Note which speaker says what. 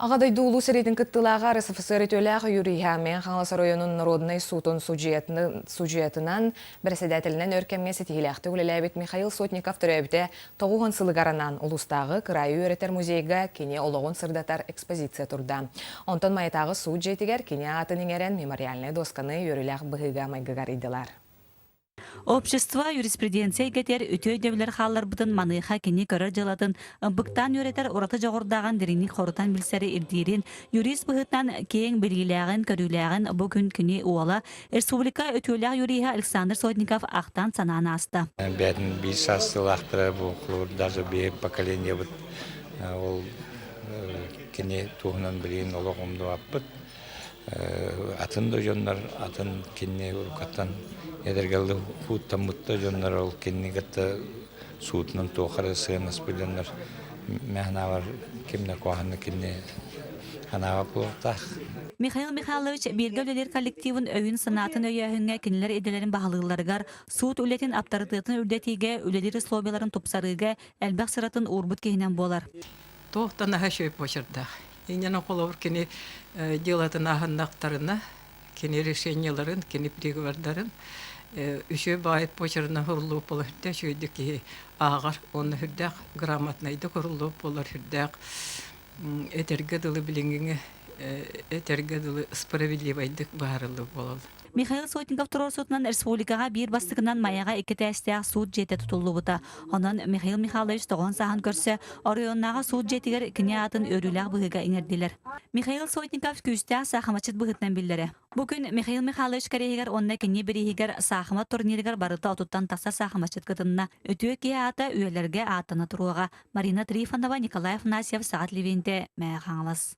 Speaker 1: Аҕа дойду Улуу сэриитин кыттыылааҕа РСФСР үтүөлээх юриһа Мэҥэ Хаҥалас оройуонун норуодунай суутун судьуйатынан, бэрэссэдээтэлинэн өр кэмҥэ ситиһиилээхтик үлэлээбит Михаил Сотников төрөөбүтэ 90 сылыгар анаан улуустааҕы кыраайы үөрэтэр музейга кини олоҕун сырдатар экспозиция турда. Онтон Майатааҕы суут дьиэтигэр кини аатын иҥэрэн мемориальнай дуосканы үөрүүлээх быһыыга-майгыга арыйдылар.
Speaker 2: Общество юриспруденция эйгэтигэр үтүө өйдөбүллэр хаалларбытын маныаха кини көрөр дьыалатын ымпыктаан үөрэтэр ураты дьоҕурдааҕын дириҥник хорутан билсэри ирдиирин, юрист быһыытынан киэҥ билиилээҕин, көрүүлээҕин бу күн кини уола, республика үтүөлээх юриһа Александр Сотников ахтан-санаан ааста.
Speaker 3: Бэйэтин биир саастыылаахтара бу даже биир поколениебыт ол кини туһунан билигин олох умнубаппыт. Атын да дьоннор атын кинини уруккаттан эдэргэлли ууттаммыт да дьоннор ол кинини кытта суутунан туох эрэ сыанаспыт дьоннор мэхнаабар ким да куһаҕаннык кинини санаабат буолуохтаах.
Speaker 2: Михаил Михайлович бииргэ үлэлиир коллективын өйүн-санаатын өйөөһүҥҥэ кинилэр идэлэрин баһылыылларыгар, суут үлэтин аптарытыатын үрдэтиигэ, үлэлиир условияларын тупсарыыга элбэх сыратын уурбут киһинэн буолар.
Speaker 4: Туох да наһаа үчүгэй почердаах. Инньэ холобур кини дьыалатын ааһыннахтарына, кини решениеларын, кини приговордарын үчүгэй баҕайы почерынан суруллубут буолар үрдээх үчүгэйдик киһи ааҕар уонна үрдээх грамотнайдык суруллубут буолар үрдээх этэргэ дылы билиҥҥиҥэ этэргэ дылы справедливайдык быһаарыллыбыт буолаллар.
Speaker 2: Михаил Сотников туруорсуутунан республикаҕа биир бастакынан Майаҕа икки этээстээх суут дьиэтэ тутуллубута. Онон Михаил Михайлович тоҕон сааһын көрсө оройуоннааҕы суут дьиэтигэр кини аатын үөрүүлээх быһыыга иҥэрдилэр. Михаил Сотников күүстээх саахыматчыт быһыытынан биллэрэ. Бу күн Михаил Михайлович кэриэһигэр уонна кини бирииһигэр саахымат турнирыгар барыта отуттан тахса саахыматчыт кытынна. Үтүө киһи аата үйэлэргэ ааттана туруоҕа. Марина Трифонова, Николай Афанасьев, Саҕат Левинте, Мэҥэ Хаҥалас.